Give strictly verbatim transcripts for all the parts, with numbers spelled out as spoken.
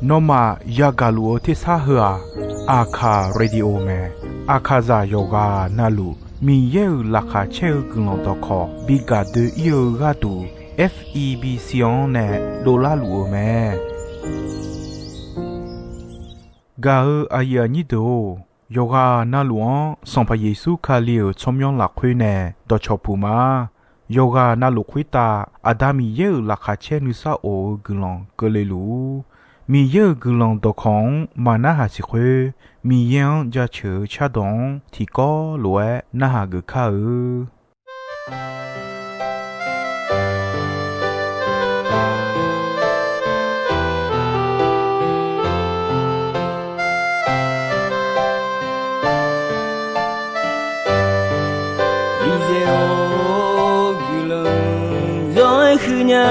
Nawmaf yagaq luf-eu tersar heu-aq, Aqkaq Radio mae. Aqkaqzaq yawqghaq navluf Miqyaer-euq laqkhaq caer-eu guiqlanq dawqkawq bi gaq doe-ir-eu gharduq, F E B C-anr nae dovlar luf-eu mae. Gaq-eu aqyuif aqnyir deuq-or, yawqghaq navluf-anr Sanqpaq Yeqsur Kali-euq tsawrmyanr lafkhoer nae dawqcawq puq ma. Yawqghaq navluf khoertav Aqda Miqyaer-euq laqkhaq caer nuisar of-eu guiqlanq keuvle luf-ur. Miqyaer-euq guiqlanq dawqkawq-anr maq narhaq siq khoer, Miqyaer-anr jaceuq-eu cardawq-anr tiqkawv lof-aer narhaq geuf kar-eu. Miqyaer-or, guiqlanq zawr-aer huiq nya.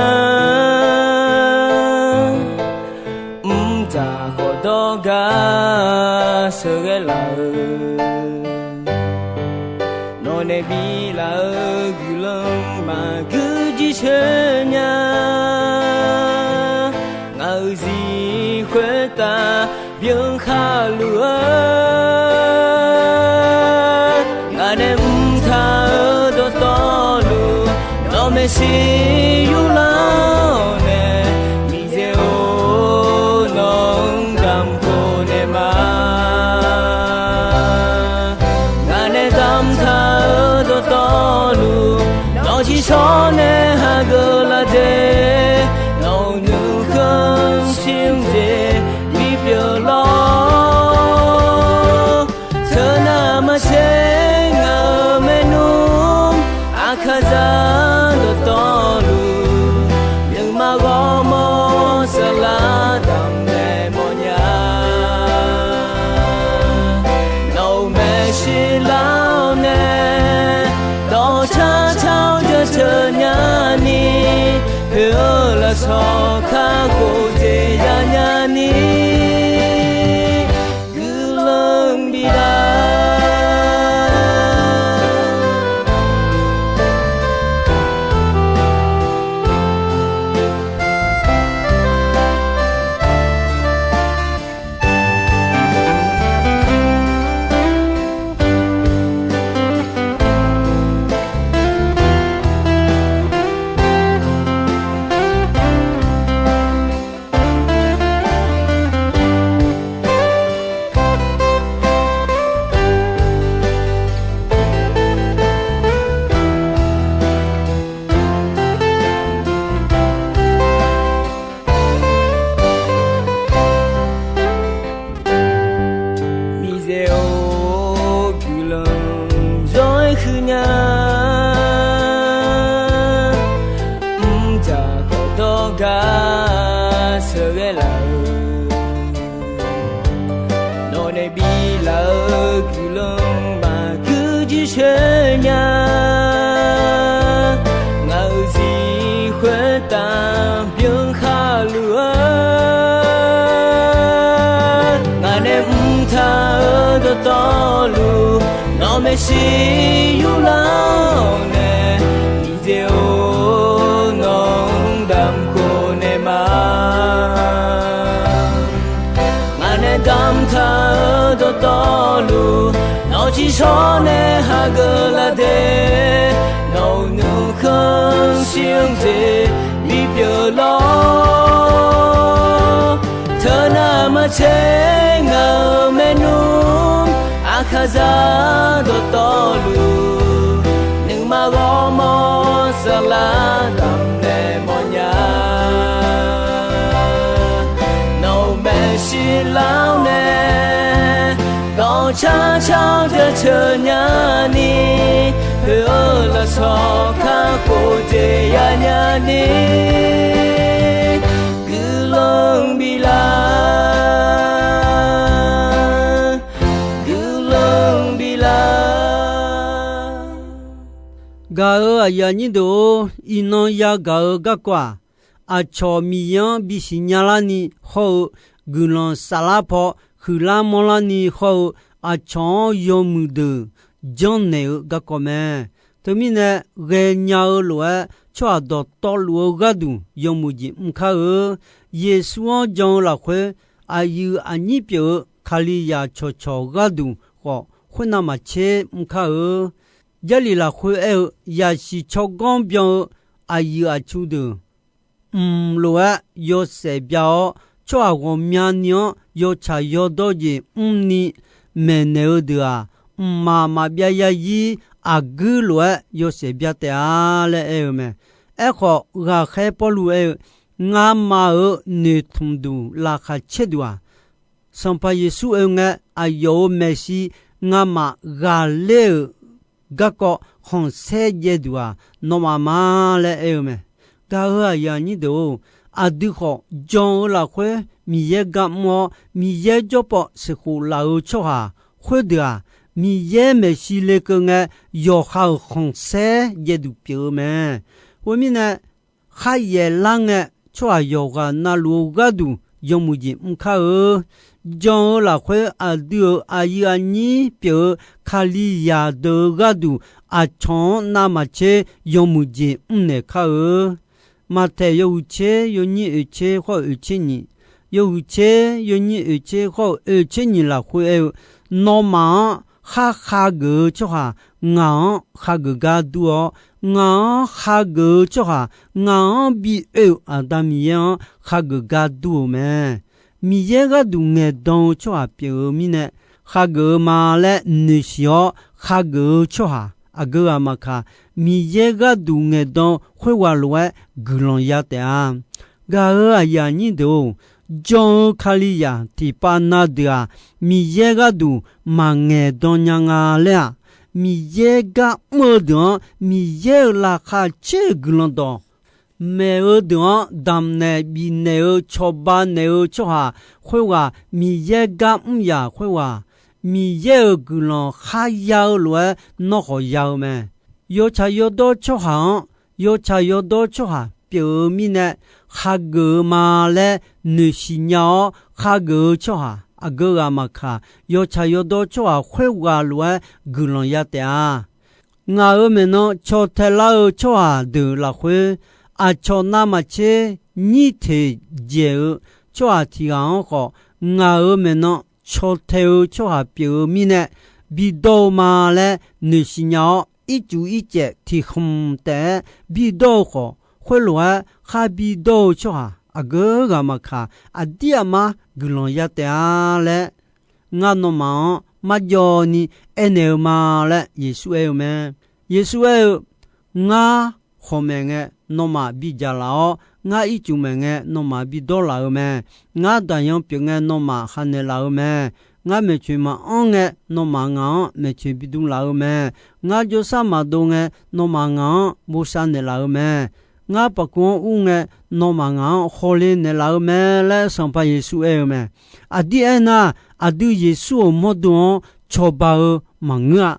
Mqtav khawf dawrgar sheuqghae laf-eu, nawq nae bilaf-eu guiqlanq maqgeur jir sheuq nya. Ngaq-euq zir khoertav byan khar luf-eu, ngaq nae mqtav-eu dawqtawvluf, nawq maeqshi yurlar-awr nae, Miqyaer-or, nawq-anr damq khof naeq ma. Ngaq nae damqtaq-eu dawqtawvluf, nawq-eu tsiqshawr nae hageuf laf de, nawq-euq nuikhanr shir-eu jeq bipyeuf lawr. Teunav maqtser ngaq-euq maernmr, Aqkaqzaq dawqtawvluf, nuima ghawrmawr saflar damq naeq mawrnya. Nawq-euq maeqshi lar-awr nae, dawqcar car-awr jaceuq nyani, poeq-eu lafsawq kakhof jeq yanya ni, guiqlanq bif lar. Miqyaer-or, guiqlanq zawr-aer huiq nya. Mqtav khawf dawrgar sheuqghae laf-eu, nawq nae bilaf-eu guiqlanq maqgeur jir sheuq nya. Ngaq-euq zir khoertav byan khar luf-eu, ngaq nae mqtav-eu dawqtawvluf, nawq maeqshi yurlar-awr nae, Miqyaer-or, nawq-anr damq khof naeq ma. Ngaq nae damqtaq-eu dawqtawvluf, nawq-eu tsiqshawr nae hageuf laf de, nawq-euq nuikhanr shir-eu jeq bipyeuf lawr. Teunav maqtser ngaq-euq maernmr, Aqkaqzaq dawqtawvluf, nuima ghawrmawr saflar damq naeq mawrnya. Nawq-euq maeqshi lar-awr nae, dawqcar car-awr jaceuq nyani, poeq-eu lafsawq kakhof jeq yanya ni, guiqlanq bif lar, guiqlanq bif lar. Gaq-euq aqyuif aqnyir deuq-or, iqnan yagaq-eu garkawv-aq, aqcawq Miqyaer-anr bisiq nyalar ni hawr-eu, guiqlanq saflar paw huiqlar manrlar ni hawr-eu, aqcawq-anr yawmuiq deuq janrnaeq-eu garkawv mae. Teumirnae, ghaenya-eu lof-aer tsawrhaq dawqtawvluf-eu gharduq yawmuiq jeq mr kar-eu. Yeqsur-anr jan-eu lafkhoer, aqyuif aqnyir pyeuf-eu Kalizaq cawqcawq gharduq khawf, khoernav maqtser mr kar-eu. Jarlif lafkhoer aer-eu, yaqsiq tsawrganr byan-eu aqyuif aqtsu deuq mq lof-aer yawshaef bya-awr, tsawrhaq ghawqmyani-anr yawtsaq yawdawr jeq mrni maeqnaeq-eu deuq-aq, mqmaq maqbyav yarzir aqguir lof-aer yawshaef bya taef-a laer aer-eu mae. Aerkhawf, ghaqkhaer Pawrluv aer-eu, ngamaf-euq noeqtmq duq laqkhaq caer duq-aq, Sanqpaq Yeqsur oe ngae, aqyawf-euq maeqshi ngamaf ghaqler-euq garkawv khanqsaer jaev duq-aq, nawmaf ma laer aer-eu mae. Gaq-euq aqyuif aqnyir deuq-or, aqdui khawf jan-eu lafkhoer Miqyaer gar mr-awr, Miqyaer jawrpawv sheuqkhof laf-eu tsawrhaq khoerdeuq-aq, Miqyaer maeqshi lekeuv ngae, yawqha-euq khanqsaer jaev duq pyeuf-eu mae. Khoermirnae, kharyaef lar ngae, tsawrhaq yawqghaq navluf-eu gharduq yawmuiq jeq mr kar-eu. Jan-eu lafkhoer aqdui-euq aqyuif aqnyir pyeuf-eu Kalizaq deuq-eu gharduq, aqcawq-anr navmaqtser yawmuiq jeq mrnaeq kar-eu. Maqtaeq yawhuiq tser yawnyir oeq tser khawr-eu oeq tser nyiq, yawhuiq tser yawnyir oeq tser khawr-eu oeq tser nyiq lafkhoer aer-eu, nawmaf-anr khar khageuf-eu tsawrhaq ngaq-anr khageuf gar dur-awr, ngaq-anr khageuf-eu tsawrhaq ngaq-anr bi oe-euq Aqda Miqyaer-anr khageuf gar dur-eu mae. Miqyaer gharduq ngaeqdan-eu tsawrhaq pyeuf-eu mirnae, khageuf-eu ma laer noeqsiq-awr khageuf-eu tsawrhaq aqgeu ghaq maqkaq, Miqyaer gharduq ngaeqdan-eu khoerghaq lof-aer guiqlanq ya taef-a. Gaq-euq aqyuif aqnyir deuq-or, jan-eu Kalizaq tiqpav na deuq-aq, Miqyaer gharduq maqngaeq dan nya nga laer-aq, Miqyaer gar mr-eu deuq-anr Miqyaer-euq laqkhaq caer-eu guiqlanq dawq maeq-eu deuq-anr damqnaeq bifnaeq-eu cawba naeq-eu tsawrhaq khoerghaq, Miqyaer gar mr yaq khoerghaq, Miqyaer-euq guiqlanq kharya-eu lof-aer nawr khawf ya-eu mae. Yawtsaq yawdawr tsawrhaq-anr, yawtsaq yawdawr tsawrhaq pyeuf-eu mirnae, khageuf-eu ma laer noeqsiq nya-awr khageuf-eu tsawrhaq aqgeu ghaq maqkaq, yawtsaq yawdawr tsawrhaq khoerghaq lof-aer guiqlanq ya taef-a. Ngaq-euq maeqnan caw tae lar-eu tsawrhaq deuq lafkhoer, aqcawq navmaqtser nyir teq dzaeq-eu tsawrhaq tiq ghaq-anr khawf, ngaq-euq maeqnan caw tae-eu tsawrhaq pyeuf-eu mirnae, bidawr-eu ma laer noeqsiq nya-awr, ircuf ircaev tiq khmq taef-aer bidawr-eu khawf, khoerlof-aer khar bidawr-eu tsawrhaq aqgeu ghaq maqkaq, aqdir aqmar guiqlanq ya taef-a laer, ngar nawmaf-anr marjawv ni aernaeq-eu ma laer Yeqsur aer-eu mae. Yeqsur aer-eu, Ngar khawq maeq ngae, nawmaf bidzaq laf-awr, ngar ircuf maeq ngae, nawmaf bidawr laf-eu mae. Ngar daqyan pyeuf ngae, nawmaf hanaeq laf-eu mae. Ngar maeqtsoeq maqanr ngae, nawmaf ngaq-anr maeqtsoeq bidm laf-eu mae. Ngar jawrsar maqdov ngae, nawmaf ngaq-anr bosav naeqlaf-eu mae. Ngar paqkuv-anr ur ngae, nawmaf ngaq-anr hawle naeqlaf-eu mae laer Sanqpaq Yeqsur aer-eu mae. Aqdir aernar, aqdui Yeqsur-euq mawrdo-anr cawba-eu maqngeur-a.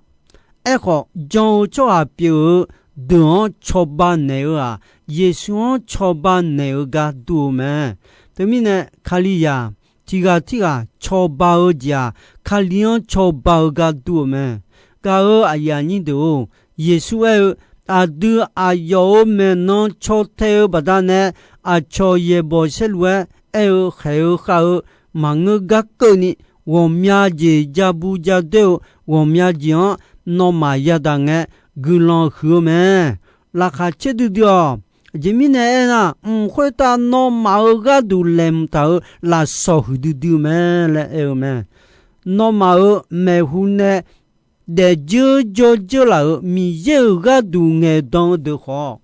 Aerkhawf, jan-eu tsawrhaq pyeuf-eu deuq-anr cawba naeq-eu-aq, Yeqsur-anr cawba naeq-eu gar dur-eu mae. Teumirnae, Kalizaq tiq ghaq tirghaq cawba-eu jeq-aq, Kali-anr cawba-eu gar dur-eu mae. Gaq-euq aqyuif aqnyir deuq-or, Yeqsur aer-eu, Aqdui aqyawf-euq maeqnan caw tae-eu baqdanae, aqcawq yaeqbawq saerlu-aer aer-eu khaeq-eu khav-eu maqngeur gar keuvni, ghawqmya jeq ja bu ja doer-eu ghawqmya jeq-anr nawmaf yadaq ngae, guiqlanq huiq-eu mae. Laqkhaq caer duidui-awq. Aqjeq mirnae aernar, mq khoertav nawmaf-euq gharduq laeqhmq taq-euq lafsawq huiqdui dui-eu mae laer aer-eu mae. Nawmaf-euq maeqhu nae daefdzeur jawrdzeur laf-euq Miqyaer-euq gharduq ngaeqdan-eu deuq khawf,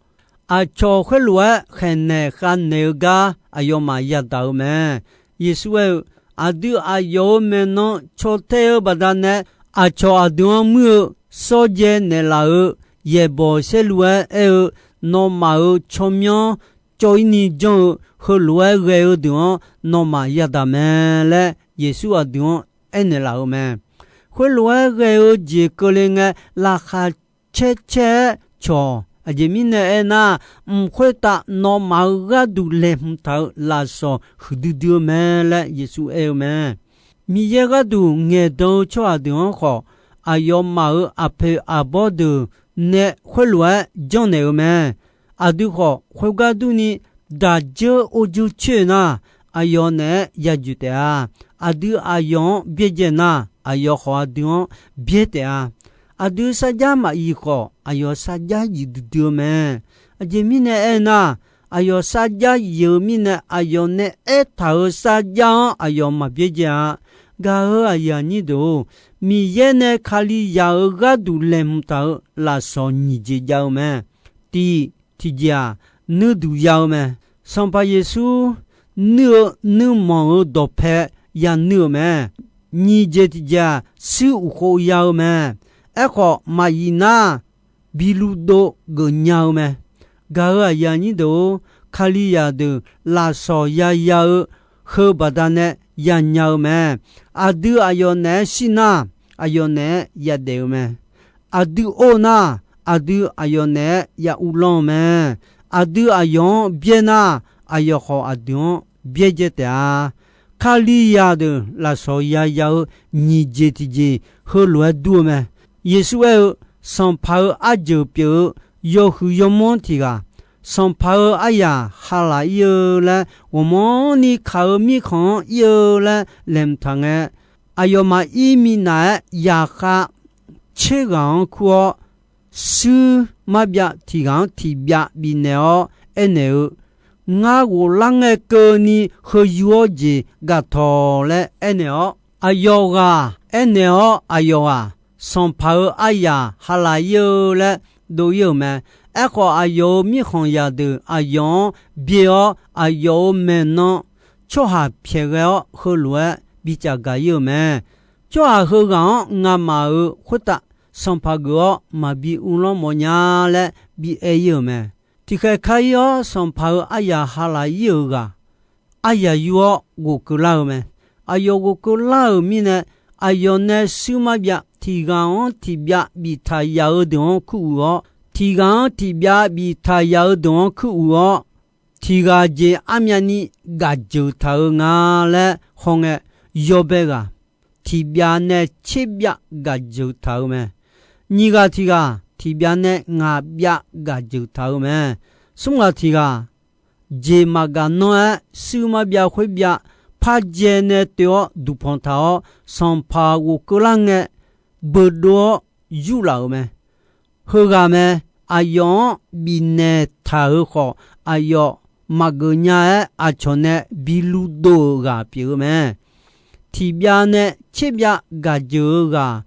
aqcawq khoerlof-aer khaeqnaeq khavnaeq-eu gar aqyawfmaf yadaq-eu mae. Yeqsur aer-eu, Aqdui aqyawf-euq maeqnan caw tae-eu baqdanae, aqcawq aqdui-anr muir-eu shawrjaev naeqlaf-eu yaeqbawq saerlu-aer aer-eu, nawmaf-euq tsawrmyanr cawv-ir ni janr-eu heulof-aer ghae-eu deuq-anr nawmaf yadaq mae laer, Yeqsur aqdui-anr aernaeq laf-euq mae. Khoerlof-aer ghae-eu jeq keuvle ngae, laqkhaq caer caer-aer cawq. Aqjeq mirnae aernar, mq khoertav nawmaf-euq gharduq laeqhmq taq-euq lafsawq huiqdui dui-eu mae laer Yeqsur aer-eu mae. Miqyaer gharduq ngaeqdan-eu tsawrhaq deuq-anr khawf, aqyawfmaf-euq aqpoeq aqbawr deuq nae khoerlof-aer janrnaeq-eu mae. Aqdui khawf khoergar durni, daq dzeur or dzeur coer nar, aqyawf naeq-aer ya dzoeq taef-a. Aqdui aqyawf-anr byaerdzae nar, aqyawf khawf aqdui-anr byaer taef-a. Aqdui sarjax maqyif khawf, aqyawf sarjax yif duidui-eu mae. Aqjeq mirnae aernar, aqyawf sarjax yif-eu mirnae aqyawf nae aertaq-euq sarjax-anr aqyawf maqbyaerdzae-a. Gaq-euq aqyuif aqnyir deuq-or, Miqyaer nae Kalizaq-euq gharduq laeqhmq taq-euq lafsawq nyiq jeq jav-eu mae. Tiq, tiqjeq-aq, nuirduq ya-eu mae. Sanqpaq Yeqsur nuir-eu nuirmanq-euq dawqpae yanuir-euq mae. Nyiq jeq tiqjeq-aq, suir uqkhov ya-eu mae. Aerkhawf, maqyif nar, bi luvdov geufnya-eu mae. Gaq-euq aqyuif aqnyir deuq-or, Kalizaq deuq lafsawq yaya-eu heu baqdanae yanya-eu mae. Aqdui aqyawf naeq-aer shir nar, aqyawf naeq-aer yadaef-eu mae. Aqdui or nar, aqdui aqyawf naeq-aer ya uvlanr-eu mae. Aqdui aqyawf-anr byaer nar, aqyawf khawf aqdui-anr byaerdzae taef-a. Kalizaq deuq lafsawq yaya-eu nyiq jeq tiqjeq heulof-aer dur-eu mae. Yeqsur aer-eu, Sanqpaq-euq arjeuq pyeuf-eu yawhuiq yawmanr tiq ghaq, Sanqpaq-euq aryaq halaq ir-eu laer, ghawqmanrni kaq-eu mirkhanq-anr ir-eu laer laeqhmq taq ngae, aqyawfmaf ir minav-aer yaqkhav tser ghaq-anr kur-awr, suir marbyav tiq ghaq-anr tiqbyav bifnaeq-awr aernaeq-eu, Ngar ghoflar ngae keuvni heu yur-awr jeq gaq tawq laer aernaeq-awr, aqyawf ghaq aernaeq-awr aqyawf ghaq, Sanqpaq-euq aryaq halaq ir-eu laer dov ir-euq mae. Aerkhawf, aqyawf-euq mirkhanq zaqdeuq aqyawf-anr byae-awr, aqyawf-euq maeqnan tsawrhaq pyaeq ghae-awr heulof-aer bicaf gaq ir-euq mae. Tsawrhaq heughaq-anr ngamaf-euq khoertav sanqpaq geuf-awr maqbi uvlanr mawfnya laer bi aer ir-euq mae. Tiqkhaeq kar ir-awr, sanqpaq-euq aryaq halaq ir-euq ghaq aryaq yur-awr ghofkeuv lar-eu mae. Aqyawf ghofkeuv lar-euq mirnae, aqyawf nae suir marbyav tiq ghaq-anr tiqbyav biftaq yaf-eu deuq-anr kuruiq-awr, tiq ghaq-anr tiqbyav biftaq yaf-eu deuq-anr kuruiq-awr, tiq ghaq jeq armyavni gaq jeuq taq-eu nga laer hawngae, yawbae ghaq tiqbyav nae tserbyav gaq jeuq taq-eu mae. Nyiq ghaq tiq ghaq tiqbyav nae ngaq byav gaq jeuq taq-eu mae. Smr ghaq tiq ghaq jeq maqgaq nanr-aer, suir marbyav khoerbyav pardzae nae toev-awr duqpanq taq-awr, sanqpaq ghofkeuv lar ngae, beudov-awr yurlaf-euq mae. Heughaq mae. Aqyawf-anr bifnaeq taq-euq khawf, aqyawf maqgeuf nya-aer aqcawq nae bi luvdov-euq ghaq pyeuf-eu mae. Tiqbyav nae tserbyav gaq jeuq-eu ghaq,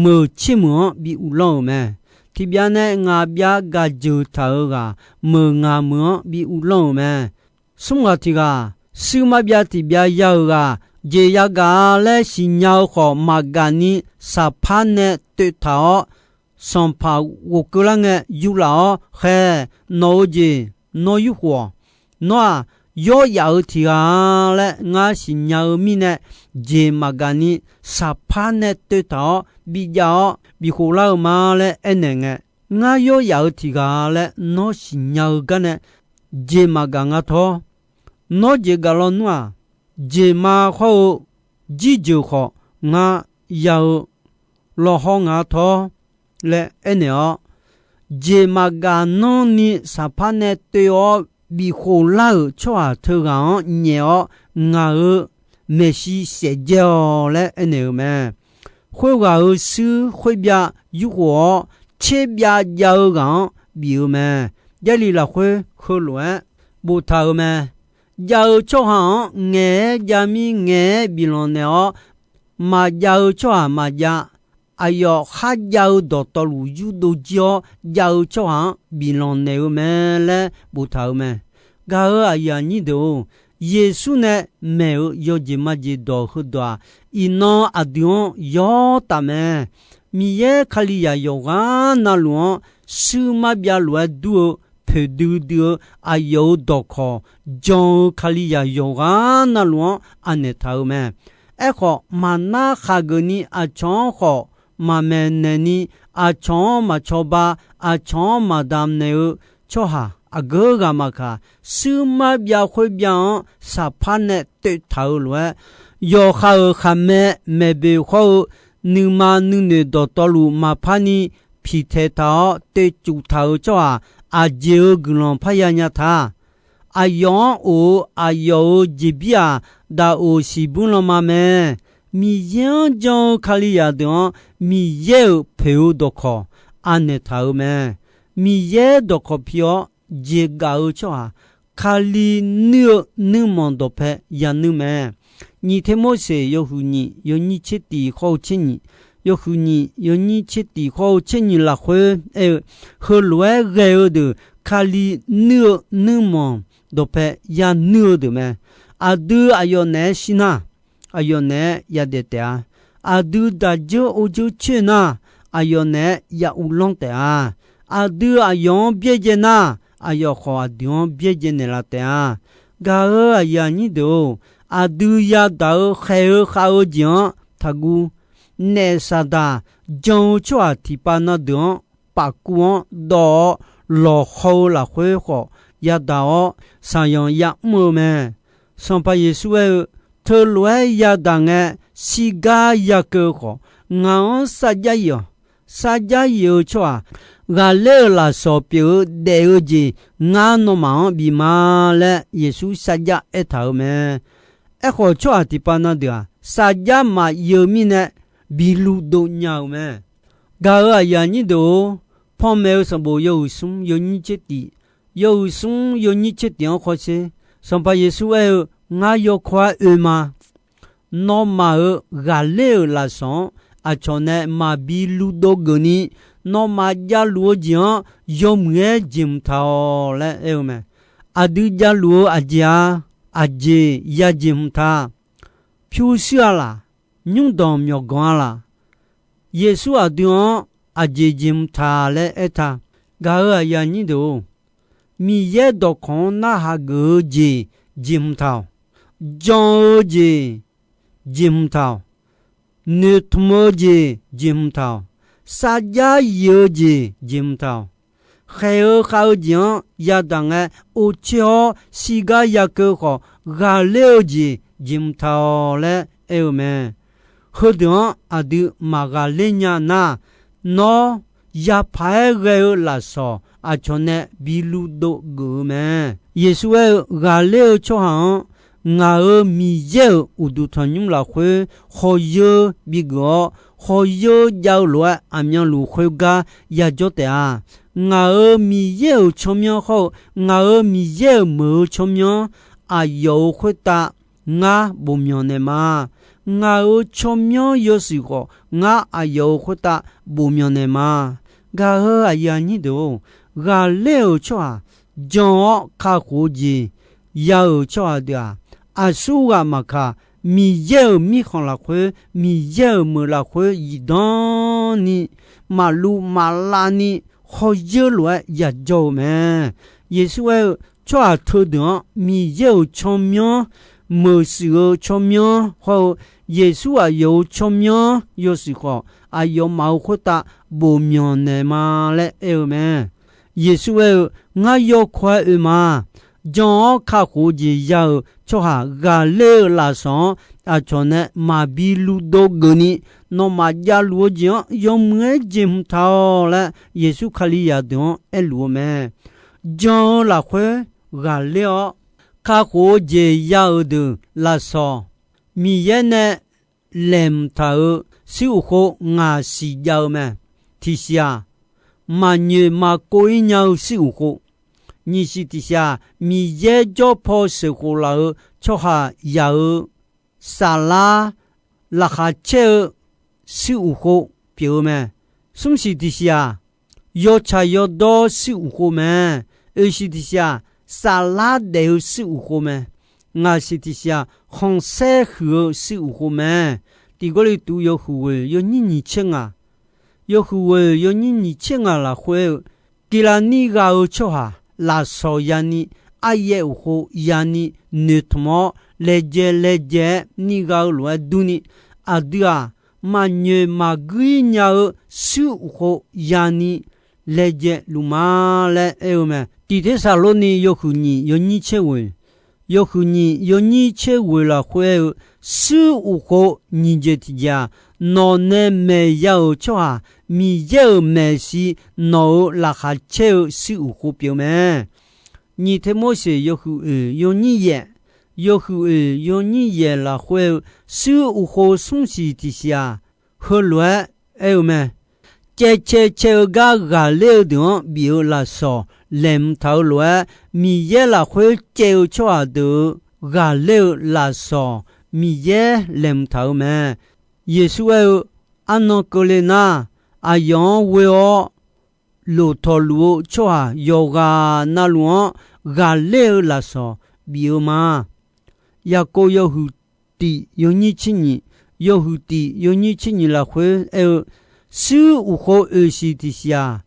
meuq tsermeuq-anr bi uvlanr-euq mae. Tiqbyav nae ngaq byav gaq jeuq taq-euq ghaq, meuq ngaq meuq-anr bi uvlanr-euq mae. Smr ghaq tiq ghaq, suir marbyav tiqbyav ya-euq ghaq, jeq yagaq-a laer siqnya-eu khawf maqgaq ni, saqpar nae toev taq-awr, sanqpaq ghofkeuv lar ngae yurlaf-awr, Khaeq, nawq-euq jeq nawr yurkhof-awq. Nawr-aq, yawryaf-euq tiq ghaq-a laer ngar siqnya-eu mirnae, jeq maqgaq ni saqpar nae toev taq-awr bijav-awr bikhof lar-eu ma laer aernaeq ngae, ngar yawryaf-euq tiq ghaq-a laer nawr siqnya-eu garnae, jeq maqgaq nga tawr. Nawr jeq gaq lawnmr-aq, jeq ma hawr-eu jirjeuq khawf ngar ya-eu lawqhaw nga tawr laer aernaeq-awr, jeq maqgaq nanrni saqpar nae toev-awr bifkhof lar-euq tsawrhaq teughaq-anr nyaef-awr, ngaq-euq maeqshi saef dzae-awq laer aernaeq-eu mae. Khoerghaq-euq suir khoerbyav yurkhof-awr, tserbyav jav-eu ghaq-anr bif-eu mae. Jarlif lafkhoer heulof-aer boftaq-euq mae. Jav-eu tsawrhaq-anr ngaeq-aer jav mir ngaeq-aer biflanq naeq-awr, maqjav-eu tsawrhaq maqjav, aqyawf kharjav-eu dawqtawvluf yurdov jir-awr jav-eu tsawrhaq-anr biflanq naeq-eu mae laer boftaq-euq mae. Gaq-euq aqyuif aqnyir deuq-or, Yeqsur nae maeq-euq yawjeq majeq dawq heudawq-aq, iqnan aqdui-anr yawr taf mae. Miqyaer Kalizaq yawqghaq navluf-anr suir marbyav lof-aer dur-eu poeqdui dui-eu aqyawf-euq dawqkawq jan-eu Kalizaq yawqghaq navluf-anr anaeq taq-eu mae. Aerkhawf, maqnar khaqgeuf ni aqcawq-anr khawf maqmaeq naeq ni, aqcawq-anr maqcawba, aqcawq-anr maqdamq naeq-eu tsawrhaq aqgeu ghaq maqkaq, suir marbyav khoerbyav-anr saqpar nae toev taq-eu lof-aer, yawqha-euq khaqmae maeqboeq hawr-eu nuima nuinoeq dawqtawvluf maqpar ni piqtaeq taq-awr toeqcuf taq-euq tsawrhaq, aqjeq-euq guiqlanq parya nya ta. Aqyawf-anr of-eu aqyawf-euq jeqbir-aq, daqoq siqbur lanma mae. Miqyaer-anr jan-eu Kalizaq deuq-anr, Miqyaer-euq poeq-eu dawqkawq anaeq taq-euq mae. Miqyaer dawqkawq pi-awr jeqgaf-eu tsawrhaq, Kali nuir-eu nuirmanq dawqpae yanuir mae. Nyiq Termorseq yawhuiq nyiq yawnyir tser tiq khawr-eu tser nyiq, yawhuiq nyiq yawnyir tser tiq khawr-eu tser nyiq lafkhoer aer-eu, heulof-aer ghae-eu deuq Kali nuir-eu nuirmanq dawqpae yanuir-eu deuq mae. Aqdui aqyawf naeq-aer shir nar, aqyawf naeq-aer yadaef taef-a. Aqdui daq dzeur or dzeur coer nar, aqyawf naeq-aer ya uvlanr taef-a. Aqdui aqyawf-anr byaerdzae nar, aqyawf khawf aqdui-anr byaerdzae naeqlaf taef-a. Gaq-euq aqyuif aqnyir deuq-or, aqdui yadaq-eu khaeq-eu khav-eu jeq-anr taqguv. Naef Saqdaq jan-eu tsawrhaq tiqpav na deuq-anr pafkuv-anr dawv-awr lawqhaw-eu lafkhoer khawf yadaq-awr, saqyanq yamr-eu mae. Sanqpaq Yeqsur aer-eu, teulof-aer yadaq ngae, shirgar yakeuv khawf, ngaq-anr sarjax yif-awq. Sarjax yif-eu tsawrhaq, ghaqler-euq lafsawq pyeuf-eu daef-eu jeq ngar nawmaf-anr bif ma laer Yeqsur sarjax aertaq-euq mae. Aerkhawf, tsawrhaq tiqpav na deuq-aq, sarjax maqyif-eu mirnae, bi luvdov nya-euq mae. Gaq-euq aqyuif aqnyir deuq-or, panmaeq-eu sanqbof yawhuiq smr yawnyir tser tiq, yawhuiq smr yawnyir tser tiq-anr khawf sher, Sanqpaq Yeqsur aer-eu, Ngar yawkawr-aer oe ma. Nawmaf-euq ghaqler-euq lafsawq-anr aqcawq nae maqbi luvdov geufni, nawmaf javluf-eu jeq-anr yawmuiq-aer jeqhmq taq-awq laer aer-eu mae. Aqdui javluf-eu aqjeq-a, aqjeq ya jeqhmq ta. Pyurshuir-a laq, nymrdanq myawqganq-a laq, Yeqsur aqdui-anr aqjeq jeqhmq taq laer aertaq. Gaq-euq aqyuif aqnyir deuq-or, Miqyaer dawqkawq-anr narhaq geuf-eu jeq jeqhmq taq-awq. Jan-eu jeq jeqhmq taq-awq. Noeqtmq-eu jeq jeqhmq taq-awq. Sarjax yif-eu jeq jeqhmq taq-awq. Khaeq-eu khav-eu jeq-anr yadaq ngae, or coer-awr shirgar yakeuv khawf, ghaqler-eu jeq jeqhmq taq-awq laer aer-eu mae. Heudeuq-anr aqdui maqghaqler nya nar, nawr yapaq-aer ghae-eu lafsawq aqcawq nae bi luvdov geuf-eu mae. Yeqsur aer-eu, ghaqler-eu tsawrhaq-anr ngaq-euq Miqyaer-euq uqduq tanqnymr lafkhoer khawf yeur bigeuf-awr, khawf yeur jav-eu lof-aer aqmyanluf khoergar yajawr taef-a. Ngaq-euq Miqyaer-euq tsawrmyanr hawr-eu ngaq-euq Miqyaer-euq meuq-eu tsawrmyanr aqyawf-euq khoertav ngar bofmyanq naeq ma. Ngaq-euq tsawrmyanr yawshuif khawf, ngar aqyawf-euq khoertav bofmyanq naeq ma. Gaq-euq aqyuif aqnyir deuq-or, ghaqler-euq tsawrhaq, jan-awr kakhof-eu jeq ya-euq tsawrhaq deuq-aq, aqsurghaq maqkaq, Miqyaer-euq mirkhanq lafkhoer, Miqyaer-euq meuq lafkhoer zifdan ni, maqluv maqlav ni, khawf yeur lof-aer yajawr-eu mae. Yeqsur aer-eu, tsawrhaq teudeuq-anr Miqyaer-euq tsawrmyanr, meuq shuif-eu tsawrmyanr hawr-eu, Yeqsur aqyawf-euq tsawrmyanr yawshuif khawf, aqyawfmaf-euq khoertav bofmyanq naeq ma laer aer-eu mae. Yeqsur aer-eu, Ngar yawkawr-aer oe ma. Jan-awr kakhof-eu jeq ya-euq tsawrhaq ghaqler-eu lafsawq-anr aqcawq nae maqbi luvdov geufni, nawmaf javluf-eu jeq-anr yawmuiq-aer jeqhmq taq-awq laer, Yeqsur Kalizaq deuq-anr aerluf-eu mae. Jan-eu lafkhoer ghaqler-awr, kakhof-eu jeq ya-euq deuq lafsawq, Miqyaer nae laeqhmq taq-euq shuir uqkhov ngaq siq jav-eu mae. Tiqsiq-aq, maqnyoeq maqkov-ir nya-eu shuir uqkhov. Nyiqsiq tiqsiq-aq, Miqyaer jawr paw sheuqkhof laf-euq tsawrhaq yaq-eu saflar laqkhaq caer-eu shuir uqkhov pyeuf-eu mae. Smrsiq tiqsiq-aq, yawtsaq yawdawr shuir uqkhov mae. Oeqsiq tiqsiq-aq, saflar daef-eu shuir uqkhov mae. Ngaqsiq tiqsiq-aq, khanqsaer huiq-eu shuir uqkhov mae. Tiq Gawrliqtu yawhuiq ghoeq yawnyir nyiq tser ngaq, yawhuiq ghoeq yawnyir nyiq tser ngaq lafkhoer-eu, Gilaqnir gha-eu tsawrhaq lafsawq yani, aryaev uqkhov yani, noeqtmq-awr laejae laejae-aer nir gha-eu lof-aer durni, aqdui-aq, maqnyoeq maqguir nya-eu shuir uqkhov yani laejae luf ma laer aer-eu mae. Tiq Tersaqlorni yawhuiq nyiq yawnyir tser ghoeq, yawhuiq nyiq yawnyir tser ghoeq lafkhoer-eu, shuir uqkhov nyiq jeq tiqjeq-aq, nawq nae maeq ya-euq tsawrhaq Miqyaer-euq maeqshi nawq-euq laqkhaq caer-eu suir uqkhov pyeuf-eu mae. Nyiq Tirmorseq yawhuiq oeq yawnyir yaeq, yawhuiq oeq yawnyir yaeq lafkhoer-eu suir uqkhov smr siq tiqsiq-aq, heulof-aer aer-eu mae. Caev cae cae-eu gar ghaqler-eu deuq-anr bif-eu lafsawq laeqhmq taq-eu lof-aer, Miqyaer lafkhoer caev-eu tsawrhaq deuq-euq ghaqler-eu lafsawq Miqyaer laeqhmq taq-eu mae. Yeqsur aer-eu, Arnan keuvle nar, aqyawf-anr ghoe-awr lof tawqluf-eu tsawrhaq yawqghaq navluf-anr ghaqler-eu lafsawq bif-eu ma. Yaqkov yawhuiq tiq yawnyir tser nyiq, yawhuiq tiq yawnyir tser nyiq lafkhoer aer-eu, suir uqkhov oeq siq tiqsiq-aq,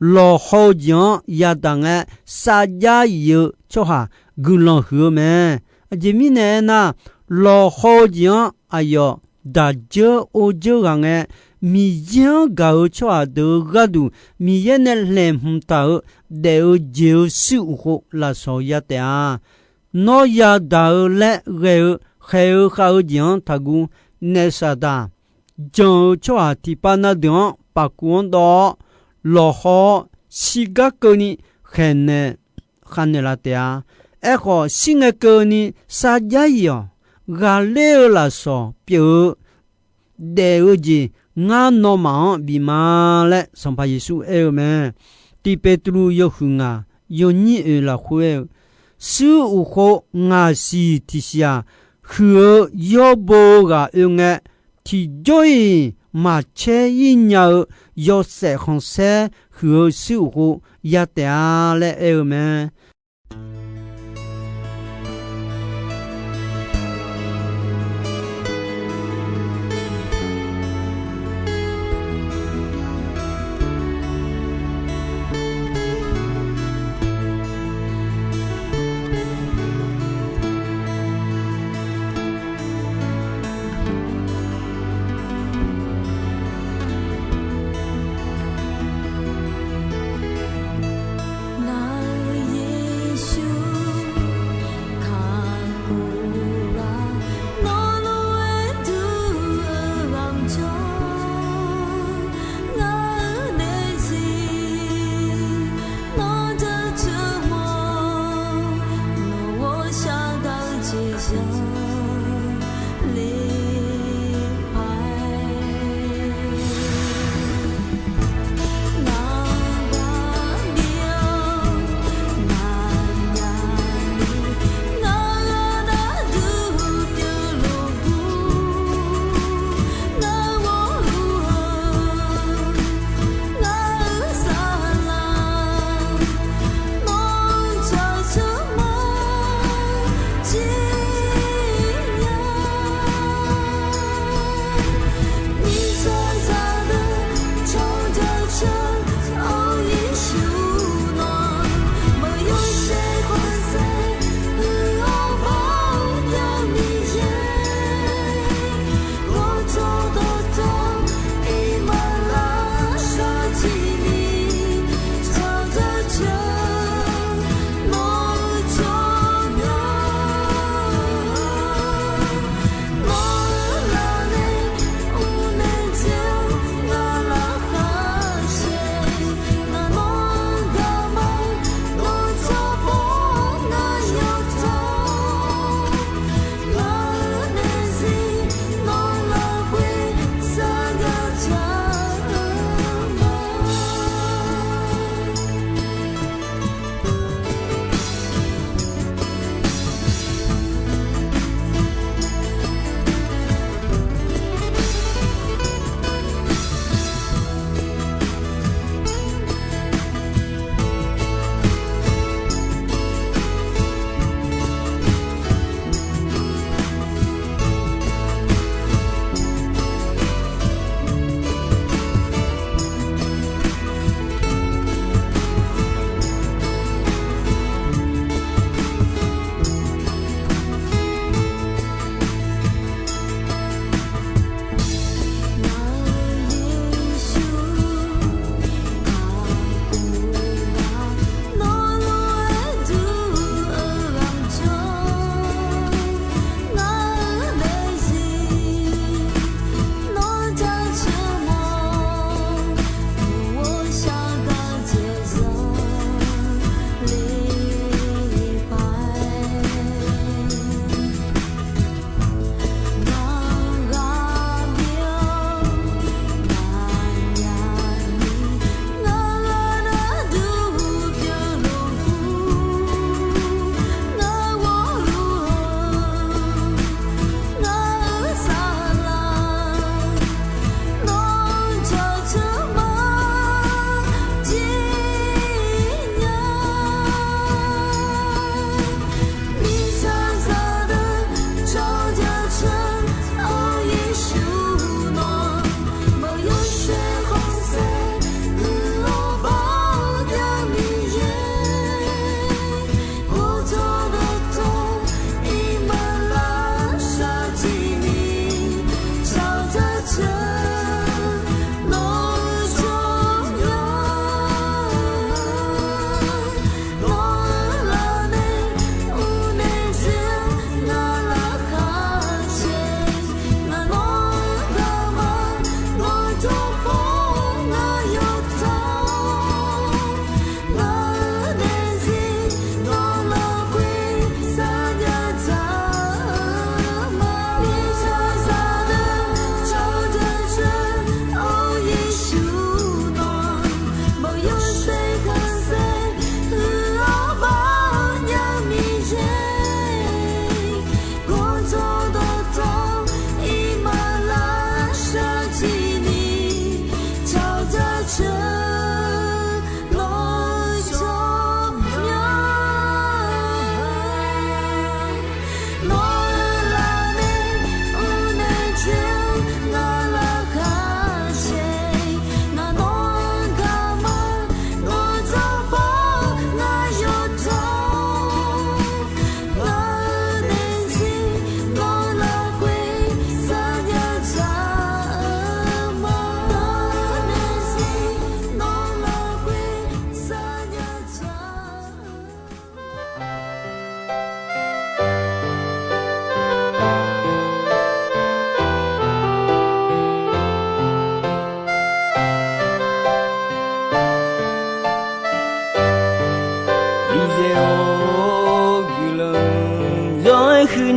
lawqhaw-eu jeq-anr yadaq ngae sarjax if-eu tsawrhaq guiqlanq huiq-eu mae. Aqjeq mirnae aernar, lawqhaw-eu jeq-anr aqyawf daq dzeur or dzeur ghaq ngae, Miqyaer-anr gaq-eu tsawrhaq deuq-eu gharduq Miqyaer nae laeqhmq taq-euq daef-eu jeq-eu suir uqkhov lafsawq ya taef-a. Nawr yadaq-eu laer ghae-eu khaeq-eu khav-eu jeq-anr taqguv naef saqdaq, jan-eu tsawrhaq tiqpav na deuq-anr paf kuv-anr dawv-awr, lawqhaw-awr shirgar keuvni khaeqnaeq khavnaeq laf taef-a. Aerkhawf, shir ngae keuvni sarjax if-awq. Ghaqler-eu lafsawq pyeuf-eu daef-eu jeq ngar nawmaf-anr bif ma laer Sanqpaq Yeqsur aer-eu mae. Tiq Peqtruv yawhuiq ngaq yawnyir oeq lafkhoer aer-eu, suir uqkhov ngaq siq tiqsiq-aq, huiq-eu yawrbo-eu ghaq oe ngae, tiqjawr-iq maqcaer ir nya-eu yawshaef khanqsaer huiq-eu suir uqkhov ya taef-a laer aer-eu mae.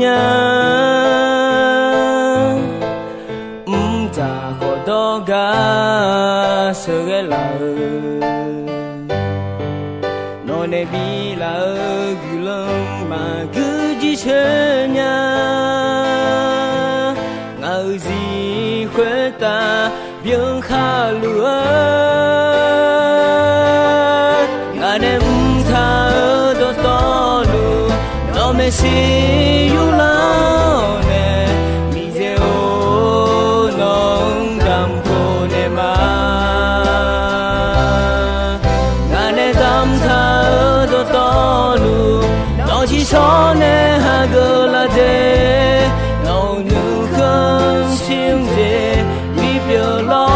nya. Mrdzaq khawf dawr gar sheuqghae laf-eu, nawq nae bi laf-eu guiqlanq maqguir jir sheuq nya. Ngaq-euq zir khoertav byan khaluf-eu, ngaq nae mrtaq-eu dawqtawvluf, nawq maeqshi yurlar-awr nae, Miqyaer-or, nawq-anr damq khof naeq ma. Ngaq nae damq taq-eu dawqtawvluf, nawq tiqshawr nae hageuf laf dzae, nawq-euq nuikhanr shir-anr jeq bipyeuf lawr.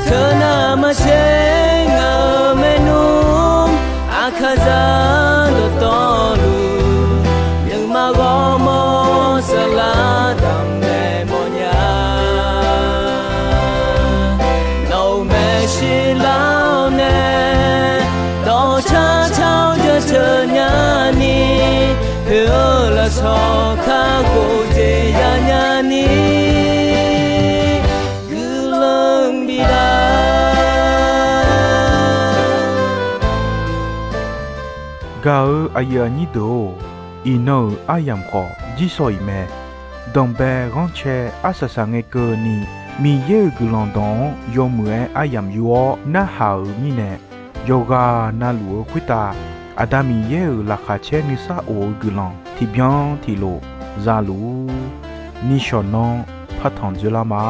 Teunav maqtser ngaq-euq maernmr, aqkaqzaq dawqtawvluf, nuima ghawrmawr saflar damq naeq mawfnya. Nawq-euq maeqshi lar-awr nae, dawqcar car-awr jaceuq nyani, poeq-eu lafsawq kakhof jeq yanya ni, guiqlanq bidaq. Gaq-eu aqyuif aqnyir deuq-or, iqnan-euq aryamq khawf jirsawq iq mae. Danqbae ghanrcae arsaq saq ngae keuvni, Miqyaer-euq guiqlanq dawq-anr yawmuiq-aer aryamq yur-awr narhaq-euq mirnae, yawqghaq navluf-eu khoertav Aqda Miqyaer-euq laqkhaq caer nuisar of-eu guiqlanq tiqbyan tiqlof za luf-ur. Nishawq nanr partanq dzoerlar ma.